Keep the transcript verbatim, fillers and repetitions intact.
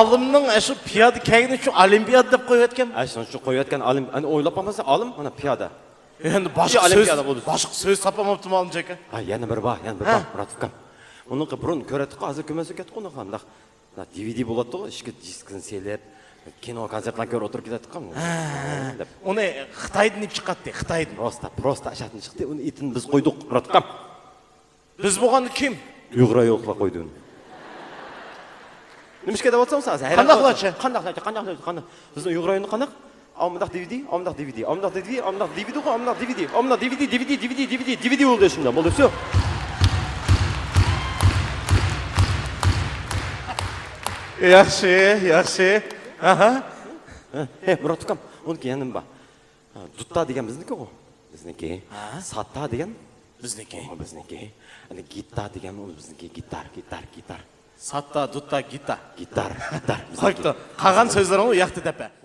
ئالىمنىڭ ئاشۇ پىيادە كەلگىنى ئۈچۈن ئولىمپىيادا دەپ قويۇۋەتكەن. ئاشۇنىڭ ئۈچۈن قويۇۋەتكەن ئالىم، ئەنە ئويلاپ باقمىسا ئالىم، مانا پىيادە. ئەندى باشقا سۆز، بولدى. باشقا سۆز تاپالماپتىمۇ ئالىمجان ئاكا؟ ھە، يەنە بىر بار، يەنە بىر بار، مۇرات ئۇكام. ئۇنىڭقى بۇرۇن كۆرەتتۇق، ھازىر كۆرمەسكە كەتتۇق ئۇنىڭغا، مۇنداق. دى ۋى دى بولاتتۇقغۇ، ئىچكى دىسكىنى سېلىپ، كىنو، كونسېرتلارنى كۆرۈپ ئولتۇرۇپ كېتەتتۇققۇ. ھە. دەپ. ئۇنى خىتايدىن ئېلىپ چىقاتتى، خىتايدىن. پروستا، پروستا ئاشاتتىن چىقتى، ئۇنى ئېتىن بىز قويدۇق، مۇرات ئۇكام. بىز بولغاندا كىم؟ ئۇيغۇر ئاياللار قويدى ئۇنى. نېمىشقا دەۋاتسام ساڭا؟ قانداقلارچە؟ قانداقلارچە، قانداقلارچە، قانداق؟ بىزنىڭ ئۇيغۇر ئاياللار قانداق؟ ئاممىداق دى ۋى دى، ئاممىداق دى ۋى دى، ئاممىداق دى ۋى دى، ئاممىداق دى ۋى دى، ئاممىداق دى ۋى دى، دى ۋى دى، دى ۋى دى، دى ۋى دى، دى ۋى دى بولدى شۇنداق، بولدى، ۋسيو. ياخشى، ياخشى. ئاھا. ھە، ھە، مۇرات ئۇكام، ئۇنىڭكى يەنە نېمە بار؟ ھە، دۇتتا دېگەن بىزنىڭكىغۇ. بىزنىڭكى. ھە؟ ساتا دېگەن؟ بىزنىڭكى. ئۇ بىزنىڭكى. ئەنە گىتا دېگەن ئۇ بىزنىڭكى. گىتار، گىتار، گىتار. ساتا، دۇتا، گىتا. گىتار، گىتار. قويۇپتۇ. قالغان سۆزلىرىڭ ئۇ ياقتا دەپ.